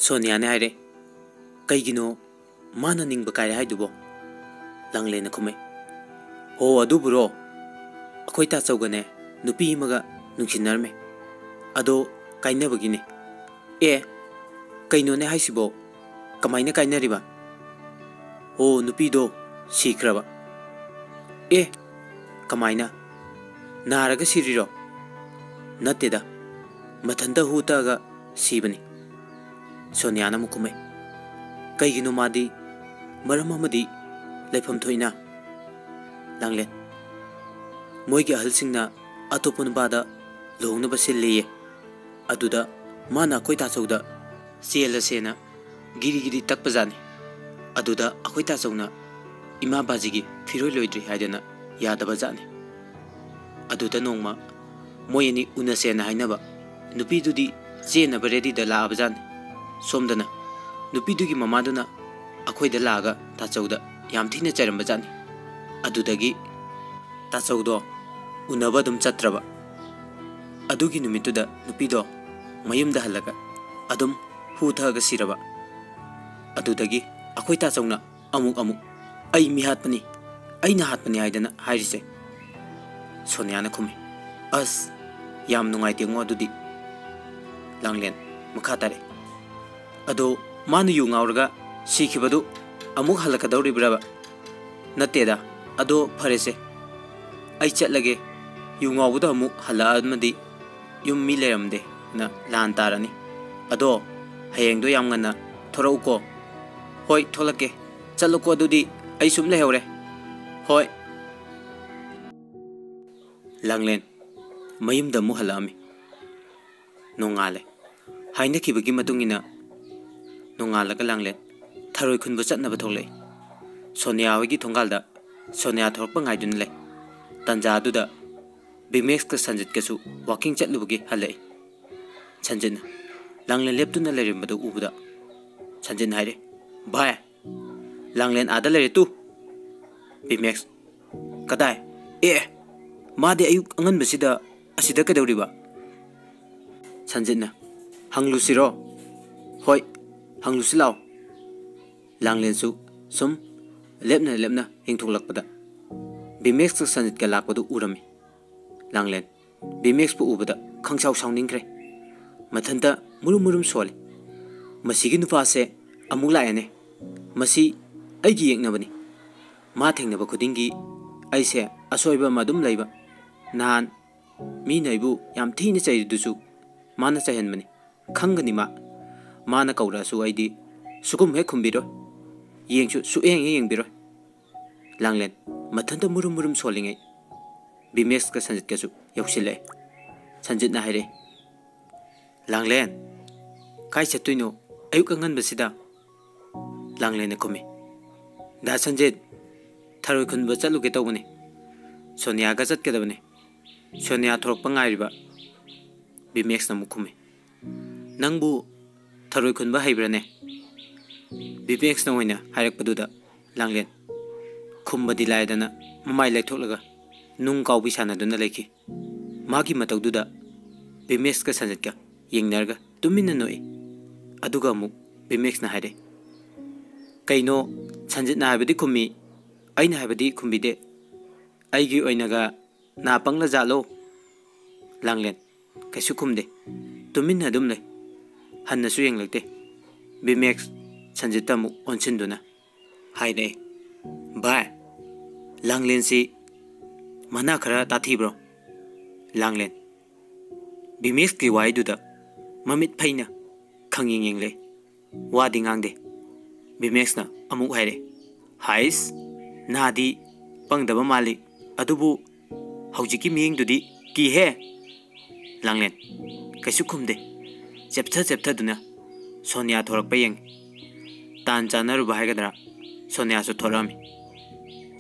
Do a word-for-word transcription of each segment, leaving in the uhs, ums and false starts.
ꯁꯣꯅꯤꯌꯥꯅ ꯍꯥꯏꯔꯦ, "ꯀꯩꯒꯤꯅꯣ ꯃꯥꯅ ꯅꯤꯡꯕ ꯀꯥꯏꯔꯦ ꯍꯥꯏꯗꯨꯕꯣ?" ꯂꯥꯡꯂꯦꯟꯅ ꯈꯨꯝꯃꯦ, "ꯍꯣ, ꯑꯗꯨꯕꯨꯔꯣ? ꯑꯩꯈꯣꯏ ꯇꯥꯆꯧꯒꯅꯦ ꯅꯨꯄꯤ ꯑꯃꯒ ꯅꯨꯡꯁꯤꯅꯔꯝꯃꯦ꯫ ꯑꯗꯣ ꯀꯥꯏꯅꯕꯒꯤꯅꯦ꯫" "ꯑꯦ, ꯀꯩꯅꯣꯅꯦ ꯍꯥꯏꯁꯤꯕꯣ? ꯀꯃꯥꯏꯅ ꯀꯥꯏꯅꯔꯤꯕ?" "ꯍꯣ, ꯅꯨꯄꯤꯗꯣ ꯁꯤꯈ꯭ꯔꯕ꯫" "ꯑꯦ, ꯀꯃꯥꯏꯅ? ꯅꯥꯔꯒ ꯁꯤꯔꯤꯔꯣ?" "ꯅꯠꯇꯦꯗ, ꯃꯊꯟꯇ ꯍꯨ ꯇꯛꯑꯒ ꯁꯤꯕꯅꯤ꯫" ꯁꯣꯅꯤꯌꯥꯅ ꯑꯃꯨꯛ ꯈꯨꯝꯃꯦ, "ꯀꯩꯒꯤꯅꯣ ꯃꯥꯗꯤ? ꯃꯔꯝ ꯑꯃꯗꯤ ꯂꯩꯐꯝ ꯊꯣꯛꯏꯅ?" ꯂꯥꯡꯂꯦꯟ, "ꯃꯣꯏꯒꯤ ꯑꯍꯜꯁꯤꯡꯅ ꯑꯇꯣꯞꯄ ꯅꯨꯄꯥꯗ ꯂꯨꯍꯣꯡꯅꯕ ꯁꯤꯜꯂꯦꯌꯦ꯫ ꯑꯗꯨꯗ ꯃꯥꯅ ꯑꯩꯈꯣꯏ ꯇꯥꯆꯧꯗ ꯆꯦꯜꯂꯁꯦꯅ ꯒꯤꯔꯤ ꯒꯤꯔꯤ ꯇꯛꯄꯖꯥꯠꯅꯤ꯫ ꯑꯗꯨꯗ ꯑꯩꯈꯣꯏ ꯇꯥꯆꯧꯅ ꯏꯃꯥ ꯕꯥꯖꯤꯒꯤ ꯐꯤꯔꯣꯏ ꯂꯣꯏꯗ꯭ꯔꯤ ꯍꯥꯏꯗꯅ ꯌꯥꯗꯕꯖꯥꯠꯅꯤ꯫ ꯑꯗꯨꯗ ꯅꯣꯡꯃ ꯃꯣꯏ ꯑꯅꯤ ꯎꯅꯁꯦꯅ ꯍꯥꯏꯅꯕ ꯅꯨꯄꯤꯗꯨꯗꯤ ꯆꯦꯟꯅꯕ ꯔꯦꯗꯤꯗ ꯂꯥꯛꯑꯕꯖꯥꯠꯅꯤ꯫ ꯁꯣꯝꯗꯅ ꯅꯨꯄꯤꯗꯨꯒꯤ ꯃꯃꯥꯗꯨꯅ ꯑꯩꯈꯣꯏꯗ ꯂꯥꯛꯑꯒ ꯇꯥꯆꯧꯗ ꯌꯥꯝ ꯊꯤꯅ ꯆꯩꯔꯝꯕꯖꯥꯠꯅꯤ꯫ ꯑꯗꯨꯗꯒꯤ ꯇꯥꯆꯧꯗꯣ ꯎꯅꯕ ꯑꯗꯨꯝ ꯆꯠꯇ꯭ꯔꯕ꯫ ꯑꯗꯨꯒꯤ ꯅꯨꯃꯤꯠꯇꯨꯗ ꯅꯨꯄꯤꯗꯣ ꯃꯌꯨꯝꯗ ꯍꯜꯂꯒ ꯑꯗꯨꯝ ꯍꯨ ꯊꯛꯑꯒ ꯁꯤꯔꯕ꯫ ꯑꯗꯨꯗꯒꯤ ꯑꯩꯈꯣꯏ ꯇꯥꯆꯧꯅ ꯑꯃꯨꯛ ꯑꯃꯨꯛ 'ꯑꯩ ꯃꯤ ꯍꯥꯠꯄꯅꯤ, ꯑꯩꯅ ꯍꯥꯠꯄꯅꯤ' ꯍꯥꯏꯗꯅ ꯍꯥꯏꯔꯤꯁꯦ꯫" ꯁꯣꯅꯤꯌꯥꯅ ꯈꯨꯝꯃꯤ, "ꯑꯁ, ꯌꯥꯝ ꯅꯨꯡꯉꯥꯏꯇꯦꯉꯣ ꯑꯗꯨꯗꯤ꯫" ꯂꯥꯡꯂꯦꯟ ꯃꯈꯥ ꯇꯥꯔꯛꯏ, "ꯑꯗꯣ ꯃꯥꯅ ꯌꯨ ꯉꯥꯎꯔꯒ ꯁꯤꯈꯤꯕꯗꯨ ꯑꯃꯨꯛ ꯍꯜꯂꯛꯀꯗꯧꯔꯤꯕ꯭ꯔꯕ?" "ꯅꯠꯇꯦꯗ, ꯑꯗꯣ ꯐꯔꯦꯁꯦ, ꯑꯩ ꯆꯠꯂꯒꯦ꯫ ꯌꯨ ꯉꯥꯎꯕꯗꯣ ꯑꯃꯨꯛ ꯍꯜꯂꯛꯑꯝꯃꯗꯤ ꯌꯨꯝ ꯃꯤ ꯂꯩꯔꯝꯗꯦꯅ ꯂꯥꯟ ꯇꯥꯔꯅꯤ꯫ ꯑꯗꯣ ꯍꯌꯦꯡꯗꯣ ꯌꯥꯝ ꯉꯟꯅ ꯊꯣꯔꯛꯎꯀꯣ꯫" "ꯍꯣꯏ, ꯊꯣꯛꯂꯛꯀꯦ꯫ ꯆꯠꯂꯣꯀꯣ ꯑꯗꯨꯗꯤ, ꯑꯩ ꯁꯨꯝ ꯂꯩꯍꯧꯔꯦ꯫" "ꯍꯣꯏ꯫" ꯂꯥꯡꯂꯦꯟ, ꯃꯌꯨꯝꯗ ꯑꯃꯨꯛ ꯍꯜꯂꯛꯑꯝꯃꯤ꯫ ꯅꯣꯡꯉꯥꯜꯂꯦ꯫ ꯍꯥꯏꯅꯈꯤꯕꯒꯤ ꯃꯇꯨꯡ ꯏꯟꯅ ꯅꯣꯡꯉꯥꯜꯂꯒ ꯂꯥꯡꯂꯦꯟ ꯊꯔꯣꯏ ꯈꯨꯟꯕ ꯆꯠꯅꯕ ꯊꯣꯛꯂꯛꯏ꯫ ꯁꯣꯅꯤꯌꯥ ꯍꯣꯏꯒꯤ ꯊꯣꯡꯒꯥꯜꯗ ꯁꯣꯅꯤꯌꯥ ꯊꯣꯔꯛꯄ ꯉꯥꯏꯗꯨꯅ ꯂꯩ꯫ ꯇꯥꯟꯖꯥ ꯑꯗꯨꯗ ꯕꯤꯃꯦꯛꯁꯀ ꯁꯟꯖꯤꯠꯀꯁꯨ ꯋꯥꯀꯤꯡ ꯆꯠꯂꯨꯕꯒꯤ ꯍꯜꯂꯛꯏ꯫ ꯁꯟꯖꯤꯠꯅ ꯂꯥꯡꯂꯦꯟ ꯂꯦꯞꯇꯨꯅ ꯂꯩꯔꯝꯕꯗꯨ ꯎꯕꯗ ꯁꯟꯖꯤꯠꯅ ꯍꯥꯏꯔꯦ, "ꯚꯥꯏ, ꯂꯥꯡꯂꯦꯟ ꯑꯥꯗ ꯂꯩꯔꯦ ꯇꯨ!" ꯕꯤꯃꯦꯛꯁ, "ꯀꯗꯥꯏ? ꯑꯦ, ꯃꯥꯗꯤ ꯑꯌꯨꯛ ꯑꯉꯟꯕꯁꯤꯗ ꯑꯁꯤꯗ ꯀꯩꯗꯧꯔꯤꯕ?" ꯁꯟꯖꯤꯠꯅ, "ꯍꯪꯂꯨꯁꯤꯔꯣ?" "ꯍꯣꯏ, ꯍꯪꯂꯨꯁꯤ ꯂꯥꯎ꯫" ꯂꯥꯡꯂꯦꯟꯁꯨ ꯁꯨꯝ ꯂꯦꯞꯅ ꯂꯦꯞꯅ ꯌꯦꯡꯊꯣꯛꯂꯛꯄꯗ ꯕꯤꯃꯦꯛꯁꯀ ꯁꯟꯖꯤꯠꯀ ꯂꯥꯛꯄꯗꯨ ꯎꯔꯝꯃꯤ꯫ ꯂꯥꯡꯂꯦꯟ ꯕꯤꯃꯦꯛꯁꯄꯨ ꯎꯕꯗ ꯈꯪꯁꯥꯎ ꯁꯥꯎꯅꯤꯡꯈ꯭ꯔꯦ꯫ ꯃꯊꯟꯇ ꯃꯨꯔꯨꯝ ꯃꯨꯔꯨꯝ ꯁꯣꯜꯂꯤ꯫ "ꯃꯁꯤꯒꯤ ꯅꯨꯄꯥꯁꯦ ꯑꯃꯨꯛ ꯂꯥꯛꯑꯦꯅꯦ꯫ ꯃꯁꯤ ꯑꯩꯒꯤ ꯌꯦꯛꯅꯕꯅꯤ꯫ ꯃꯥ ꯊꯦꯡꯅꯕ ꯈꯨꯗꯤꯡꯒꯤ ꯑꯩꯁꯦ ꯑꯁꯣꯏꯕ ꯑꯃ ꯑꯗꯨꯝ ꯂꯩꯕ꯫ ꯅꯍꯥꯟ ꯃꯤꯅ ꯑꯩꯕꯨ ꯌꯥꯝ ꯊꯤꯅ ꯆꯩꯔꯤꯗꯨꯁꯨ ꯃꯥꯅ ꯆꯩꯍꯟꯕꯅꯤ꯫ ꯈꯪꯒꯅꯤ ꯃꯥ꯫ ꯃꯥꯅ ꯀꯧꯔꯛꯑꯁꯨ ꯑꯩꯗꯤ ꯁꯨꯒꯨꯝ ꯍꯦꯛ ꯈꯨꯝꯕꯤꯔꯣꯏ꯫ ꯌꯦꯡꯁꯨ ꯁꯨꯛꯌꯦꯡ ꯍꯦꯛ ꯌꯦꯡꯕꯤꯔꯣꯏ꯫" ꯂꯥꯡꯂꯦꯟ ꯃꯊꯟꯇ ꯃꯨꯔꯨꯝ ꯃꯨꯔꯨꯝ ꯁꯣꯜꯂꯤꯉꯩ ꯕꯤꯃꯦꯛꯁꯀ ꯁꯟꯖꯤꯠꯀꯁꯨ ꯌꯧꯁꯤꯜꯂꯛꯑꯦ꯫ ꯁꯟꯖꯤꯠꯅ ꯍꯥꯏꯔꯛꯑꯦ, "ꯂꯥꯡꯂꯦꯟ, ꯀꯥꯏ ꯆꯠꯇꯣꯏꯅꯣ ꯑꯌꯨꯛ ꯑꯉꯟꯕꯁꯤꯗ?" ꯂꯥꯡꯂꯦꯟꯅ ꯈꯨꯝꯃꯤ, "ꯗꯥ ꯁꯟꯖꯤꯠ, ꯊꯔꯣꯏ ꯈꯨꯟꯕ ꯆꯠꯂꯨꯒꯦ ꯇꯧꯕꯅꯤ꯫ ꯁꯣꯅꯤꯌꯥꯒ ꯆꯠꯀꯗꯕꯅꯤ꯫ ꯁꯣꯅꯤꯌꯥ ꯊꯣꯔꯛꯄ ꯉꯥꯏꯔꯤꯕ꯫" ꯕꯤꯃꯦꯛꯁꯅ ꯑꯃꯨꯛ ꯈꯨꯝꯃꯤ, "ꯅꯪꯕꯨ ꯊꯔꯣꯏ ꯈꯨꯟꯕ ꯍꯩꯕ꯭ꯔꯥꯅꯦ?" ꯕꯤꯃꯦꯛꯁꯅ ꯑꯣꯏꯅ ꯍꯥꯏꯔꯛꯄꯗꯨꯗ ꯂꯥꯡꯂꯦꯟ ꯈꯨꯝꯕꯗꯤ ꯂꯥꯏꯗꯅ ꯃꯃꯥꯏ ꯂꯩꯊꯣꯛꯂꯒ ꯅꯨꯡ ꯀꯥꯎꯕꯤ ꯁꯥꯟꯅꯗꯨꯅ ꯂꯩꯈꯤ꯫ ꯃꯥꯒꯤ ꯃꯇꯧꯗꯨꯗ ꯕꯤꯃꯦꯛꯁꯀ ꯁꯟꯖꯤꯠꯀ ꯌꯦꯡꯅꯔꯒ ꯇꯨꯃꯤꯟꯅ ꯅꯣꯛꯏ꯫ ꯑꯗꯨꯒ ꯑꯃꯨꯛ ꯕꯤꯃꯦꯛꯁꯅ ꯍꯥꯏꯔꯦ, "ꯀꯩꯅꯣ, ꯁꯟꯖꯤꯠꯅ ꯍꯥꯏꯕꯗꯤ ꯈꯨꯝꯃꯤ, ꯑꯩꯅ ꯍꯥꯏꯕꯗꯤ ꯈꯨꯝꯕꯤꯗꯦ꯫ ꯑꯩꯒꯤ ꯑꯣꯏꯅꯒ ꯅꯥ ꯄꯪꯂ ꯖꯥꯠꯂꯣ?" ꯂꯥꯡꯂꯦꯟ ꯀꯩꯁꯨ ꯈꯨꯝꯗꯦ꯫ ꯇꯨꯃꯤꯟꯅ ꯑꯗꯨꯝ ꯂꯩ꯫ ꯍꯟꯅꯁꯨ ꯌꯦꯡꯂꯛꯇꯦ꯫ ꯕꯤꯃꯦꯛꯁ ꯁꯟꯖꯤꯠꯇ ꯑꯃꯨꯛ ꯑꯣꯟꯁꯤꯟꯗꯨꯅ ꯍꯥꯏꯔꯛꯑꯦ, "ꯚꯥꯏ, ꯂꯥꯡꯂꯦꯟꯁꯤ ꯃꯅꯥ ꯈꯔ ꯇꯥꯊꯤꯕ꯭ꯔꯣ?" ꯂꯥꯡꯂꯦꯟ ꯕꯤꯃꯦꯛꯁꯀꯤ ꯋꯥꯍꯩꯗꯨꯗ ꯃꯃꯤꯠ ꯐꯩꯅ ꯈꯪꯌꯦꯡ ꯌꯦꯡꯂꯦ꯫ ꯋꯥꯗꯤ ꯉꯥꯡꯗꯦ꯫ ꯕꯤꯃꯦꯛꯁꯅ ꯑꯃꯨꯛ ꯍꯥꯏꯔꯦ, "ꯍꯥꯏꯁ, ꯅꯥꯗꯤ ꯄꯪꯗꯕ ꯃꯥꯜꯂꯤ, ꯑꯗꯨꯕꯨ ꯍꯧꯖꯤꯛꯀꯤ ꯃꯤꯠꯌꯦꯡꯗꯨꯗꯤ "ꯀꯤꯍꯦ!" ꯂꯥꯡꯂꯦꯟ ꯀꯩꯁꯨ ꯈꯨꯝꯗꯦ꯫ ꯆꯦꯞꯊ ꯆꯦꯞꯊꯗꯨꯅ ꯁꯣꯅꯤꯌꯥ ꯊꯣꯔꯛꯄ ꯌꯦꯡꯉꯤ꯫ ꯇꯥꯟ ꯆꯥꯅꯔꯨꯕ ꯍꯥꯏꯒꯗ꯭ꯔꯥ, ꯁꯣꯅꯤꯌꯥꯁꯨ ꯊꯣꯔꯛꯑꯝꯃꯤ꯫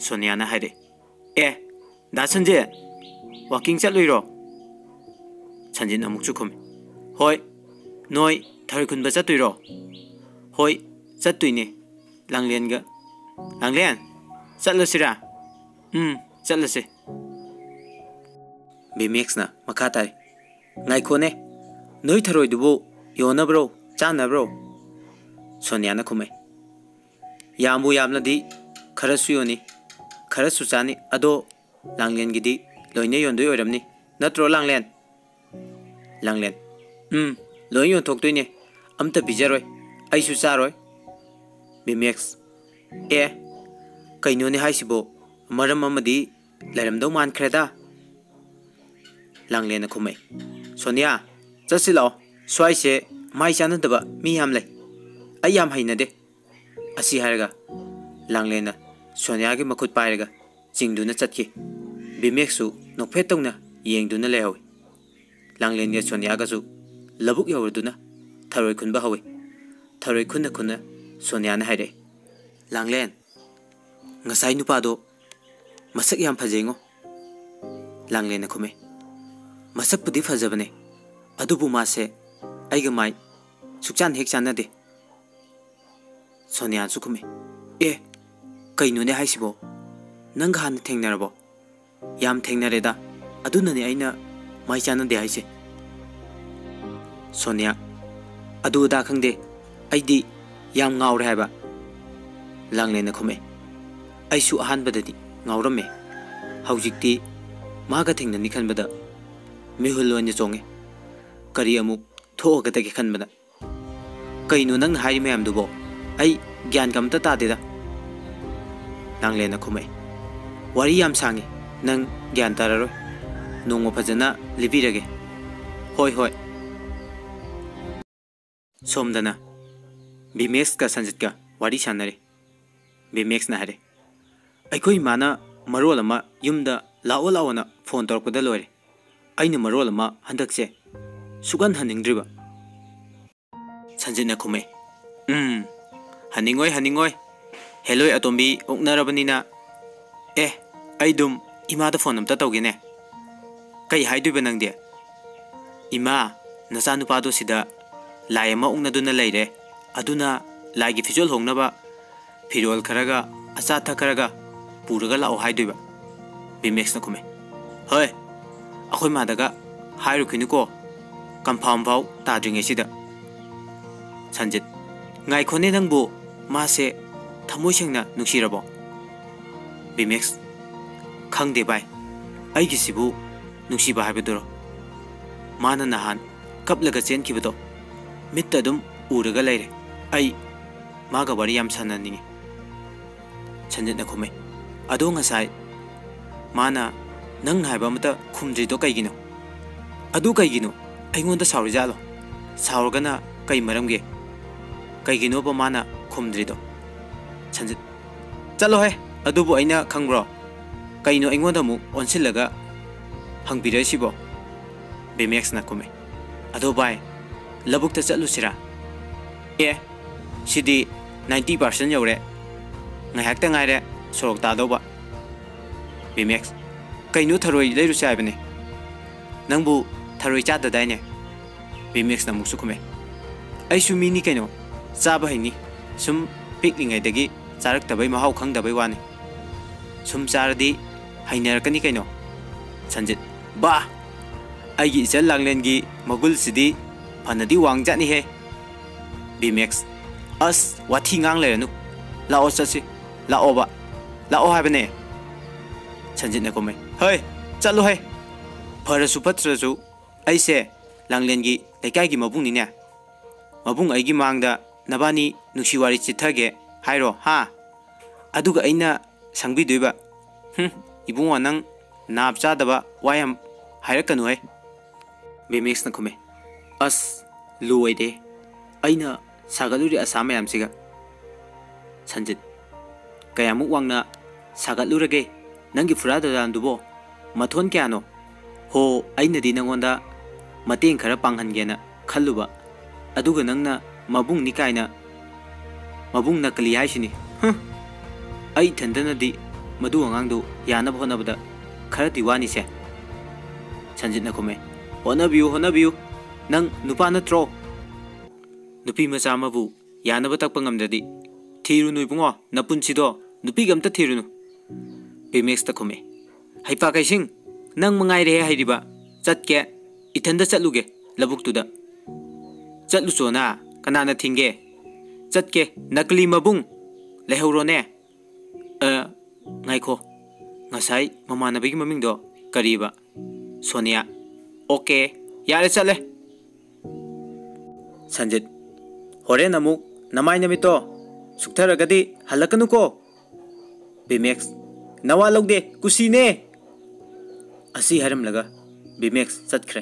ꯁꯣꯅꯤꯌꯥꯅ ꯍꯥꯏꯔꯛꯑꯦ, "ꯑꯦ, ꯗꯥ ꯁꯟꯖꯤꯠ, ꯋꯥꯀꯤꯡ ꯆꯠꯂꯨꯏꯔꯣ?" ꯁꯟꯖꯤꯠ ꯑꯃꯨꯛꯁꯨ ꯈꯨꯝꯃꯤ, "ꯍꯣꯏ, ꯅꯣꯏ ꯊꯔꯣꯏ ꯈꯨꯟꯕ ꯆꯠꯇꯣꯏꯔꯣ?" "ꯍꯣꯏ, ꯆꯠꯇꯣꯏꯅꯦ ꯂꯥꯡꯂꯦꯟꯒ꯫" "ꯂꯥꯡꯂꯦꯟ, ꯆꯠꯂꯁꯤꯔꯥ?" "ꯎꯝ, ꯆꯠꯂꯁꯦ꯫" ꯕꯤꯃꯦꯛꯁꯅ ꯃꯈꯥ ꯇꯥꯔꯤ, "ꯉꯥꯏꯈꯣꯅꯦ, ꯅꯣꯏ ꯊꯔꯣꯏꯗꯨꯕꯨ ꯌꯣꯟꯅꯕ꯭ꯔꯣ, ꯆꯥꯅꯕ꯭ꯔꯣ?" ꯁꯣꯅꯤꯌꯥꯅ ꯈꯨꯝꯃꯛꯏ, "ꯌꯥꯝꯕꯨ ꯌꯥꯝꯂꯗꯤ ꯈꯔꯁꯨ ꯌꯣꯟꯅꯤ, ꯈꯔꯁꯨ ꯆꯥꯅꯤ꯫ ꯑꯗꯣ ꯂꯥꯡꯂꯦꯟꯒꯤꯗꯤ ꯂꯣꯏꯅ ꯌꯣꯟꯗꯣꯏ ꯑꯣꯏꯔꯝꯅꯤ, ꯅꯠꯇ꯭ꯔꯣ ꯂꯥꯡꯂꯦꯟ?" ꯂꯥꯡꯂꯦꯟ, "ꯎꯝ, ꯂꯣꯏ ꯌꯣꯟꯊꯣꯛꯇꯣꯏꯅꯦ, ꯑꯝꯇ ꯄꯤꯖꯔꯣꯏ, ꯑꯩꯁꯨ ꯆꯥꯔꯣꯏ꯫" ꯕꯤꯃꯦꯛꯁ, "ꯑꯦ, ꯀꯩꯅꯣꯅꯦ ꯍꯥꯏꯁꯤꯕꯣ? ꯃꯔꯝ ꯑꯃꯗꯤ ꯂꯩꯔꯝꯗꯧ ꯃꯥꯟꯈ꯭ꯔꯦꯗ꯫" ꯂꯥꯡꯂꯦꯟꯅ ꯈꯨꯝꯃꯛꯏ, "ꯁꯣꯅꯤꯌꯥ, ꯆꯠꯁꯤ ꯂꯥꯛꯑꯣ, ꯁ꯭ꯋꯥꯏꯁꯦ ꯃꯥꯏ ꯆꯥꯟꯅꯗꯕ ꯃꯤ ꯌꯥꯝ ꯂꯩ, ꯑꯩ ꯌꯥꯝ ꯍꯩꯅꯗꯦ꯫" ꯑꯁꯤ ꯍꯥꯏꯔꯒ ꯂꯥꯡꯂꯦꯟꯅ ꯁꯣꯅꯤꯌꯥꯒꯤ ꯃꯈꯨꯠ ꯄꯥꯏꯔꯒ ꯆꯤꯡꯗꯨꯅ ꯆꯠꯈꯤ꯫ ꯕꯤꯃꯦꯛꯁꯨ ꯅꯣꯛꯐꯦꯠ ꯇꯧꯅ ꯌꯦꯡꯗꯨꯅ ꯂꯩꯍꯧꯏ꯫ ꯂꯥꯡꯂꯦꯟꯒ ꯁꯣꯅꯤꯌꯥꯒꯁꯨ ꯂꯧꯕꯨꯛ ꯌꯧꯔꯗꯨꯅ ꯊꯔꯣꯏ ꯈꯨꯟꯕ ꯍꯧꯏ꯫ ꯊꯔꯣꯏ ꯈꯨꯟꯅ ꯈꯨꯟꯅ ꯁꯣꯅꯤꯌꯥꯅ ꯍꯥꯏꯔꯛꯏ, "ꯂꯥꯡꯂꯦꯟ, ꯉꯁꯥꯏ ꯅꯨꯄꯥꯗꯣ ꯃꯁꯛ ꯌꯥꯝ ꯐꯖꯩꯉꯣ꯫" ꯂꯥꯡꯂꯦꯟꯅ ꯈꯨꯝꯃꯦ, "ꯃꯁꯛꯄꯨꯗꯤ ꯐꯖꯕꯅꯦ, ꯑꯗꯨꯕꯨ ꯃꯥꯁꯦ ꯑꯩꯒ ꯃꯥꯏ ꯁꯨꯛꯆꯥꯟ ꯍꯦꯛ ꯆꯥꯟꯅꯗꯦ꯫" ꯁꯣꯅꯤꯌꯥꯁꯨ ꯈꯨꯝꯃꯤ, "ꯑꯦ, ꯀꯩꯅꯣꯅꯦ ꯍꯥꯏꯁꯤꯕꯣ? ꯅꯪꯒ ꯍꯥꯟꯅ ꯊꯦꯡꯅꯔꯕꯣ?" "ꯌꯥꯝ ꯊꯦꯡꯅꯔꯦꯗ, ꯑꯗꯨꯅꯅꯦ ꯑꯩꯅ ꯃꯥꯏ ꯆꯥꯟꯅꯗꯦ ꯍꯥꯏꯁꯦ꯫" ꯁꯣꯅꯤꯌꯥ, "ꯑꯗꯨ ꯑꯗꯥ ꯈꯪꯗꯦ, ꯑꯩꯗꯤ ꯌꯥꯝ ꯉꯥꯎꯔꯦ ꯍꯥꯏꯕ꯫" ꯂꯥꯡꯂꯦꯟꯅ ꯈꯨꯝꯃꯛꯑꯦ, "ꯑꯩꯁꯨ ꯑꯍꯥꯟꯕꯗꯗꯤ ꯉꯥꯎꯔꯝꯃꯦ, ꯍꯧꯖꯤꯛꯇꯤ ꯃꯥꯒ ꯊꯦꯡꯅꯅꯤ ꯈꯟꯕꯗ ꯃꯤꯍꯨꯜ ꯑꯣꯏꯅ ꯆꯣꯡꯉꯦ꯫ ꯀꯔꯤ ꯑꯃꯨꯛ ꯊꯣꯛꯑꯒꯗꯒꯦ ꯈꯟꯕꯗ꯫ ꯀꯩꯅꯣ ꯅꯪꯅ ꯍꯥꯏꯔꯤ ꯃꯌꯥꯝꯗꯨꯕꯣ? ꯑꯩ ꯒ꯭ꯌꯥꯟꯒ ꯑꯝꯇ ꯇꯥꯗꯦꯗ꯫" ꯂꯥꯡꯂꯦꯟꯅ ꯈꯨꯝꯃꯛꯏ, "ꯋꯥꯔꯤ ꯌꯥꯝ ꯁꯥꯡꯉꯤ, ꯅꯪ ꯒ꯭ꯌꯥꯟ ꯇꯥꯔꯔꯣꯏ꯫ ꯅꯣꯡꯃ ꯐꯖꯅ ꯂꯤꯕꯤꯔꯒꯦ꯫" "ꯍꯣꯏ, ꯍꯣꯏ꯫" ꯁꯣꯝꯗꯅ ꯕꯤꯃꯦꯛꯁꯀ ꯁꯟꯖꯤꯠꯀ ꯋꯥꯔꯤ ꯁꯥꯟꯅꯔꯤ꯫ ꯕꯤꯃꯦꯛꯁꯅ ꯍꯥꯏꯔꯦ, "ꯑꯩꯈꯣꯏ ꯏꯃꯥꯅ ꯃꯔꯣꯜ ꯑꯃ ꯌꯨꯝꯗ ꯂꯥꯛꯑꯣ ꯂꯥꯛꯑꯣꯅ ꯐꯣꯟ ꯇꯧꯔꯛꯄꯗ ꯂꯣꯏꯔꯦ꯫ ꯑꯩꯅ ꯃꯔꯣꯜ ꯑꯃ ꯍꯟꯗꯛꯁꯦ ꯁꯨꯛꯍꯟ ꯍꯟꯅꯤꯡꯗ꯭ꯔꯤꯕ꯫ ꯁꯟꯖꯤꯠꯅ ꯈꯨꯝꯃꯦ, "ꯎꯝ, ꯍꯟꯅꯤꯡꯉꯣꯏ, ꯍꯟꯅꯤꯡꯉꯣꯏ꯫ ꯍꯦꯂꯣꯏ ꯑꯇꯣꯝꯕꯤ ꯑꯣꯛꯅꯔꯕꯅꯤꯅ꯫ ꯑꯦ, ꯑꯩ ꯑꯗꯨꯝ ꯏꯃꯥꯗ ꯐꯣꯟ ꯑꯝꯇ ꯇꯧꯒꯦꯅꯦ꯫ ꯀꯩ ꯍꯥꯏꯗꯣꯏꯕ ꯅꯪꯗꯤ?" "ꯏꯃꯥ, ꯅꯆꯥꯅꯨꯄꯥꯗꯣ ꯁꯤꯗ ꯂꯥꯏ ꯑꯃ ꯑꯣꯛꯅꯗꯨꯅ ꯂꯩꯔꯦ꯫ ꯑꯗꯨꯅ ꯂꯥꯏꯒꯤ ꯐꯤꯖꯣꯜ ꯍꯣꯡꯅꯕ ꯐꯤꯔꯣꯜ ꯈꯔꯒ ꯑꯆꯥ ꯑꯊꯛ ꯈꯔꯒ ꯄꯨꯔꯒ ꯂꯥꯛꯑꯣ ꯍꯥꯏꯗꯣꯏꯕ?" ꯕꯤꯃꯦꯛꯁꯅ ꯈꯨꯝꯃꯦ, "ꯍꯣꯏ, ꯑꯩꯈꯣꯏ ꯃꯥꯗꯒ ꯍꯥꯏꯔꯨꯈꯤꯅꯨꯀꯣ, ꯀꯟꯐꯥꯔꯝ ꯐꯥꯎ ꯇꯥꯗ꯭ꯔꯤꯉꯩꯁꯤꯗ꯫" ꯁꯟꯖꯤꯠ, "ꯉꯥꯏꯈꯣꯅꯦ ꯅꯪꯕꯨ, ꯃꯥꯁꯦ ꯊꯃꯣꯏ ꯁꯦꯡꯅ ꯅꯨꯡꯁꯤꯔꯕꯣ?" ꯕꯤꯃꯦꯛꯁ, "ꯈꯪꯗꯦ ꯚꯥꯏ, ꯑꯩꯒꯤꯁꯤꯕꯨ ꯅꯨꯡꯁꯤꯕ ꯍꯥꯏꯕꯗꯨꯔꯣ? ꯃꯥꯅ ꯅꯍꯥꯟ ꯀꯞꯂꯒ ꯆꯦꯟꯈꯤꯕꯗꯣ ꯃꯤꯠꯇ ꯑꯗꯨꯝ ꯎꯔꯒ ꯂꯩꯔꯦ꯫ ꯑꯩ ꯃꯥꯒ ꯋꯥꯔꯤ ꯌꯥꯝ ꯁꯥꯟꯅꯅꯤꯡꯉꯤ꯫" ꯁꯟꯖꯤꯠꯅ ꯈꯨꯝꯃꯦ, "ꯑꯗꯣ ꯉꯁꯥꯏ ꯃꯥꯅ ꯅꯪꯅ ꯍꯥꯏꯕ ꯑꯃꯠꯇ ꯈꯨꯝꯗ꯭ꯔꯤꯗꯣ ꯀꯩꯒꯤꯅꯣ? ꯑꯗꯨ ꯀꯩꯒꯤꯅꯣ? ꯑꯩꯉꯣꯟꯗ ꯁꯥꯎꯔꯤꯖꯥꯠꯂꯣ? ꯁꯥꯎꯔꯒꯅ ꯀꯩ ꯃꯔꯝꯒꯤ? ꯀꯩꯒꯤꯅꯣꯕ ꯃꯥꯅ ꯈꯨꯝꯗ꯭ꯔꯤꯗꯣ?" ꯁꯟꯖꯤꯠ, "ꯆꯠꯂꯣꯍꯦ, ꯑꯗꯨꯕꯨ ꯑꯩꯅ ꯈꯪꯕ꯭ꯔꯣ? ꯀꯩꯅꯣ ꯑꯩꯉꯣꯟꯗ ꯑꯃꯨꯛ ꯑꯣꯟꯁꯤꯜꯂꯒ ꯍꯪꯕꯤꯔꯛꯏꯁꯤꯕꯣ?" ꯕꯤꯃꯦꯛꯁꯅ ꯈꯨꯝꯃꯦ, "ꯑꯗꯣ ꯚꯥꯏ, ꯂꯧꯕꯨꯛꯇ ꯆꯠꯂꯨꯁꯤꯔꯥ? ꯑꯦ, ꯁꯤꯗꯤ ꯅꯥꯏꯟꯇꯤ ꯄꯥꯔꯁꯦꯟ ꯌꯧꯔꯦ꯫ ꯉꯥꯏꯍꯥꯛꯇ ꯉꯥꯏꯔꯦ ꯁꯣꯔꯣꯛ ꯇꯥꯗꯧꯕ꯫" ꯕꯤꯃꯦꯛꯁ, "ꯀꯩꯅꯣ, ꯊꯔꯣꯏ ꯂꯩꯔꯨꯁꯦ ꯍꯥꯏꯕꯅꯦ꯫ ꯅꯪꯕꯨ ꯊꯔꯣꯏ ꯆꯥꯗꯗꯥꯏꯅꯦ?" ꯕꯤꯃꯦꯛꯁꯅ ꯑꯃꯨꯛꯁꯨ ꯈꯨꯝꯃꯦ, "ꯑꯩꯁꯨ ꯃꯤꯅꯤ ꯀꯩꯅꯣ, ꯆꯥꯕ ꯍꯩꯅꯤ꯫ ꯁꯨꯝ ꯄꯤꯛꯂꯤꯉꯩꯗꯒꯤ ꯆꯥꯔꯛꯇꯕꯩ ꯃꯍꯥꯎ ꯈꯪꯗꯕꯩ ꯋꯥꯅꯤ꯫ ꯁꯨꯝ ꯆꯥꯔꯗꯤ ꯍꯩꯅꯔꯛꯀꯅꯤ ꯀꯩꯅꯣ꯫" ꯁꯟꯖꯤꯠ, "ꯕꯥ! ꯑꯩꯒꯤ ꯏꯆꯜ ꯂꯥꯡꯂꯦꯟꯒꯤ ꯃꯒꯨꯜꯁꯤꯗꯤ ꯐꯅꯗꯤ ꯋꯥꯡꯖꯥꯠꯅꯤꯍꯦ꯫" ꯕꯤꯃꯦꯛꯁ, "ꯑꯁ, ꯋꯥꯊꯤ ꯉꯥꯡ ꯂꯩꯔꯅꯨ꯫ ꯂꯥꯛꯑꯣ ꯆꯠꯁꯤ꯫ ꯂꯥꯛꯑꯣꯕ꯫ ꯂꯥꯛꯑꯣ ꯍꯥꯏꯕꯅꯦ꯫" ꯁꯟꯖꯤꯠꯅ ꯈꯨꯝꯃꯦ, "ꯍꯩ, ꯆꯠꯂꯣꯍꯦ꯫ ꯐꯔꯁꯨ ꯐꯠꯇ꯭ꯔꯁꯨ ꯑꯩꯁꯦ ꯂꯥꯡꯂꯦꯟꯒꯤ ꯂꯩꯀꯥꯏꯒꯤ ꯃꯕꯨꯡꯅꯤꯅꯦ꯫ ꯃꯕꯨꯡ ꯑꯩꯒꯤ ꯃꯥꯡꯗ ꯅꯕꯥꯅꯤ ꯅꯨꯡꯁꯤ ꯋꯥꯔꯤ ꯆꯤꯠꯊꯒꯦ ꯍꯥꯏꯔꯣ, ꯍꯥ? ꯑꯗꯨꯒ ꯑꯩꯅ ꯁꯪꯕꯤꯗꯣꯏꯕ? ꯍꯨꯝ, ꯏꯕꯨꯡꯉꯣ, ꯅꯪ ꯅꯥꯞ ꯆꯥꯗꯕ ꯋꯥ ꯌꯥꯝ ꯍꯥꯏꯔꯛꯀꯅꯨꯍꯦ꯫" ꯕꯤꯃꯦꯛꯁꯅ ꯈꯨꯝꯃꯦ, "ꯑꯁ, ꯂꯣꯏꯔꯦ꯫ ꯑꯩꯅ ꯁꯥꯒꯠꯂꯨꯔꯤ ꯑꯁꯥ ꯃꯌꯥꯝꯁꯤꯒ꯫" ꯁꯟꯖꯤꯠ, "ꯀꯌꯥꯃꯨꯛ ꯋꯥꯡꯅ ꯁꯥꯒꯠꯂꯨꯔꯒꯦ ꯅꯪꯒꯤ ꯐꯨꯔꯥ ꯗꯣꯂꯥꯟꯗꯨꯕꯣ? ꯃꯊꯣꯟ ꯀꯌꯥꯅꯣ?" ꯍꯣ, ꯑꯩꯅꯗꯤ ꯅꯪꯉꯣꯟꯗ ꯃꯇꯦꯡ ꯈꯔ ꯄꯥꯡꯍꯟꯒꯦꯅ ꯈꯜꯂꯨꯕ, ꯑꯗꯨꯒ ꯅꯪꯅ ꯃꯕꯨꯡꯅꯤ ꯀꯥꯏꯅ꯫ ꯃꯕꯨꯡ ꯅꯀꯂꯤ ꯍꯥꯏꯁꯤꯅꯤ꯫ ꯍꯨꯝ꯫ ꯑꯩ ꯏꯊꯟꯇꯅꯗꯤ ꯃꯗꯨ ꯑꯉꯥꯡꯗꯨ ꯌꯥꯅꯕ ꯍꯣꯠꯅꯕꯗ ꯈꯔꯗꯤ ꯋꯥꯅꯤꯁꯦ꯫ ꯁꯟꯖꯤꯠꯅ ꯈꯨꯝꯃꯦ, "ꯍꯣꯠꯅꯕꯤꯌꯨ, ꯍꯣꯠꯅꯕꯤꯌꯨ꯫ ꯅꯪ ꯅꯨꯄꯥ ꯅꯠꯇ꯭ꯔꯣ?" ꯅꯨꯄꯤ ꯃꯆꯥ ꯑꯃꯕꯨ ꯌꯥꯅꯕ ꯇꯛꯄ ꯉꯝꯗ꯭ꯔꯗꯤ ꯊꯤꯔꯨꯅꯨ ꯏꯕꯨꯡꯉꯣ, ꯅꯄꯨꯟꯁꯤꯗꯣ ꯅꯨꯄꯤꯒ ꯑꯝꯇ ꯊꯤꯔꯨꯅꯨ꯫ ꯕꯤꯃꯦꯛꯁꯇ ꯈꯨꯝꯃꯦ, "ꯍꯩꯄꯥ ꯀꯩꯁꯤꯡ, ꯅꯪ ꯃꯉꯥꯏꯔꯦꯍꯦ ꯍꯩꯔꯤꯕ꯫ ꯆꯠꯀꯦ, ꯏꯊꯟꯗ ꯆꯠꯂꯨꯒꯦ ꯂꯧꯕꯨꯛꯇꯨꯗ꯫" "ꯆꯠꯂꯨꯆꯣꯅ, ꯀꯅꯥꯅ ꯊꯤꯡꯒꯦ?" "ꯆꯠꯀꯦ, ꯅꯀꯂꯤ ꯃꯕꯨꯡ, ꯂꯩꯍꯧꯔꯣꯅꯦ꯫" "ꯑ, ꯉꯥꯏꯈꯣ, ꯉꯁꯥꯏ ꯃꯃꯥꯟꯅꯕꯤꯒꯤ ꯃꯃꯤꯡꯗꯣ ꯀꯔꯤꯕ?" "ꯁꯣꯅꯤꯌꯥ꯫" "ꯑꯣꯀꯦ, ꯌꯥꯔꯦ, ꯆꯠꯂꯦ꯫" ꯁꯟꯖꯤꯠ, "ꯍꯣꯔꯦꯟ ꯑꯃꯨꯛ ꯅꯃꯥꯏ ꯅꯃꯤꯠꯇꯣ ꯁꯨꯛꯊꯔꯒꯗꯤ ꯍꯜꯂꯛꯀꯅꯨꯀꯣ꯫" ꯕꯤꯃꯦꯛꯁ, "ꯅꯋꯥ ꯂꯧꯗꯦ, ꯀꯨꯁꯤꯅꯦ!" ꯑꯁꯤ ꯍꯥꯏꯔꯝꯂꯒ ꯕꯤꯃꯦꯛꯁ ꯆꯠꯈ꯭ꯔꯦ꯫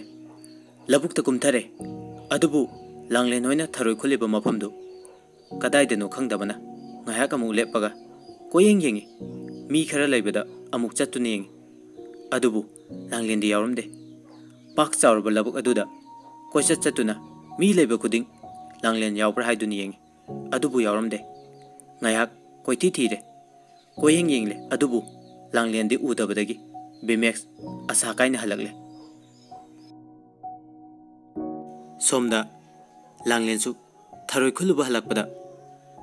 ꯂꯧꯕꯨꯛꯇ ꯀꯨꯝꯊꯔꯦ꯫ ꯑꯗꯨꯕꯨ ꯂꯥꯡꯂꯦꯟ ꯍꯣꯏꯅ ꯊꯔꯣꯏ ꯈꯨꯜꯂꯤꯕ ꯃꯐꯝꯗꯨ ꯀꯗꯥꯏꯗꯅꯣ ꯈꯪꯗꯕꯅ ꯉꯥꯏꯍꯥꯛ ꯑꯃꯨꯛ ꯂꯦꯞꯄꯒ ꯀꯣꯏꯌꯦꯡ ꯌꯦꯡꯉꯤ꯫ ꯃꯤ ꯈꯔ ꯂꯩꯕꯗ ꯑꯃꯨꯛ ꯆꯠꯇꯨꯅ ꯌꯦꯡꯉꯤ꯫ ꯑꯗꯨꯕꯨ ꯂꯥꯡꯂꯦꯟꯗꯤ ꯌꯥꯎꯔꯝꯗꯦ꯫ ꯄꯥꯛ ꯆꯥꯎꯔꯕ ꯂꯧꯕꯨꯛ ꯑꯗꯨꯗ ꯀꯣꯏꯆꯠ ꯆꯠꯇꯨꯅ ꯃꯤ ꯂꯩꯕ ꯈꯨꯗꯤꯡ ꯂꯥꯡꯂꯦꯟ ꯌꯥꯎꯕ꯭ꯔꯥ ꯍꯥꯏꯗꯨꯅ ꯌꯦꯡꯉꯤ꯫ ꯑꯗꯨꯕꯨ ꯌꯥꯎꯔꯝꯗꯦ꯫ ꯉꯥꯏꯍꯥꯛ ꯀꯣꯏꯊꯤ ꯊꯤꯔꯦ꯫ ꯀꯣꯏꯌꯦꯡ ꯌꯦꯡꯂꯦ꯫ ꯑꯗꯨꯕꯨ ꯂꯥꯡꯂꯦꯟꯗꯤ ꯎꯗꯕꯗꯒꯤ ꯕꯤꯃꯦꯛꯁ ꯑꯁꯥ ꯀꯥꯏꯅ ꯍꯜꯂꯛꯂꯦ꯫ ꯁꯣꯝꯗ ꯂꯥꯡꯂꯦꯟꯁꯨ ꯊꯔꯣꯏ ꯈꯨꯜꯂꯨꯕ ꯍꯜꯂꯛꯄꯗ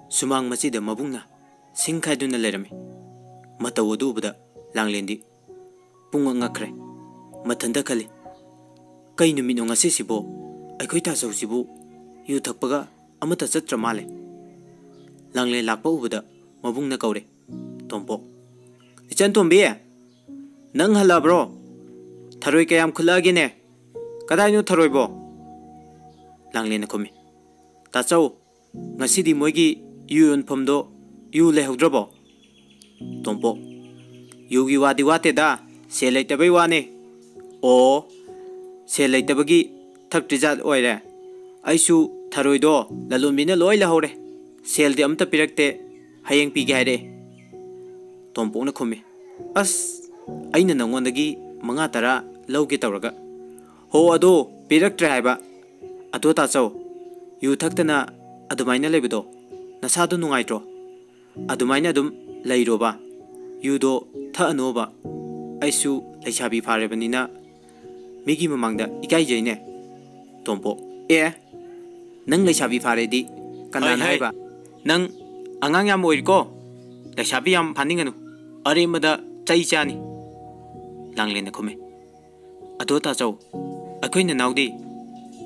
ꯁꯨꯃꯥꯡ ꯃꯆꯤꯗ ꯃꯕꯨꯡꯅ ꯁꯤꯡ ꯈꯥꯏꯗꯨꯅ ꯂꯩꯔꯝꯃꯤ꯫ ꯃꯇꯧ ꯑꯗꯨ ꯎꯕꯗ ꯂꯥꯡꯂꯦꯟꯗꯤ ꯄꯨꯡꯉꯛ ꯉꯛꯈ꯭ꯔꯦ꯫ ꯃꯊꯟꯇ ꯈꯜꯂꯤ, "ꯀꯩ ꯅꯨꯃꯤꯠꯅꯣ ꯉꯁꯤꯁꯤꯕꯣ? ꯑꯩꯈꯣꯏ ꯇꯥꯆꯧꯁꯤꯕꯨ ꯌꯨ ꯊꯛꯄꯒ ꯑꯃꯠꯇ ꯆꯠꯇ꯭ꯔ ꯃꯥꯜꯂꯦ꯫" ꯂꯥꯡꯂꯦꯟ ꯂꯥꯛꯄ ꯎꯕꯗ ꯃꯕꯨꯡꯅ ꯀꯧꯔꯦ, "ꯇꯣꯝꯄꯣꯛ, ꯏꯆꯟ ꯇꯣꯝꯕꯤ, ꯅꯪ ꯍꯜꯂꯛꯑꯕ꯭ꯔꯣ? ꯊꯔꯣꯏ ꯀꯌꯥꯝ ꯈꯨꯜꯂꯛꯑꯒꯦꯅꯦ? ꯀꯗꯥꯏꯅꯣ ꯊꯔꯣꯏꯕꯣ?" ꯂꯥꯡꯂꯦꯟꯅ ꯈꯨꯝꯃꯤ, "ꯇꯥꯆꯧ, ꯉꯁꯤꯗꯤ ꯃꯣꯏꯒꯤ ꯌꯨ ꯌꯣꯟꯐꯝꯗꯣ ꯌꯨ ꯂꯩꯍꯧꯗ꯭ꯔꯕꯣ?" ꯇꯣꯝꯄꯣꯛ, "ꯌꯨꯒꯤ ꯋꯥꯗꯤ ꯋꯥꯠꯇꯦꯗ, ꯁꯦꯜ ꯂꯩꯇꯕꯩ ꯋꯥꯅꯦ꯫" "ꯑꯣ, ꯁꯦꯜ ꯂꯩꯇꯕꯒꯤ ꯊꯛꯇ꯭ꯔꯤꯖꯥꯠ ꯑꯣꯏꯔꯦ꯫ ꯑꯩꯁꯨ ꯊꯔꯣꯏꯗꯣ ꯂꯂꯣꯟꯕꯤꯅ ꯂꯣꯏ ꯂꯧꯍꯧꯔꯦ꯫ ꯁꯦꯜꯗꯤ ꯑꯝꯇ ꯄꯤꯔꯛꯇꯦ, ꯍꯌꯦꯡ ꯄꯤꯒꯦ ꯍꯥꯏꯔꯛꯑꯦ꯫" ꯇꯣꯝꯄꯣꯛꯅ ꯈꯨꯝꯃꯤ, "ꯑꯁ, ꯑꯩꯅ ꯅꯉꯣꯟꯗꯒꯤ ꯃꯉꯥ ꯇꯔꯥ ꯂꯧꯒꯦ ꯇꯧꯔꯒ꯫ ꯍꯣ, ꯑꯗꯣ ꯄꯤꯔꯛꯇ꯭ꯔꯦ ꯍꯥꯏꯕ꯫ ꯑꯗꯣ ꯇꯥꯆꯧ, ꯌꯨ ꯊꯛꯇꯅ ꯑꯗꯨꯃꯥꯏꯅ ꯂꯩꯕꯗꯣ ꯅꯁꯥꯗꯣ ꯅꯨꯡꯉꯥꯏꯇ꯭ꯔꯣ? ꯑꯗꯨꯃꯥꯏꯅ ꯑꯗꯨꯝ ꯂꯩꯔꯣꯕ꯫ ꯌꯨꯗꯣ ꯊꯛꯑꯅꯣꯕ꯫ ꯑꯩꯁꯨ ꯂꯩꯁꯥꯕꯤ ꯐꯥꯔꯕꯅꯤꯅ ꯃꯤꯒꯤ ꯃꯃꯥꯡꯗ ꯏꯀꯥꯏꯖꯩꯅꯦ꯫ ꯇꯣꯝꯄꯣꯛ, ꯑꯦ, ꯅꯪ ꯂꯩꯁꯥꯕꯤ ꯐꯥꯔꯦꯗꯤ ꯀꯅꯥꯅ ꯍꯩ, ꯍꯩ꯫ ꯍꯥꯏꯕ? ꯅꯪ ꯑꯉꯥꯡ ꯌꯥꯝ ꯑꯣꯏꯔꯤꯀꯣ꯫ ꯂꯩꯁꯥꯕꯤ ꯌꯥꯝ ꯐꯥꯅꯤꯡꯒꯅꯨ꯫ ꯑꯔꯦꯝꯕꯗ ꯆꯩ ꯆꯥꯅꯤ꯫ ꯂꯥꯡꯂꯦꯟꯅ ꯈꯨꯝꯃꯤ꯫ ꯑꯗꯣ ꯇꯥꯆꯧ, ꯑꯩꯈꯣꯏ ꯅꯅꯥꯎꯗꯤ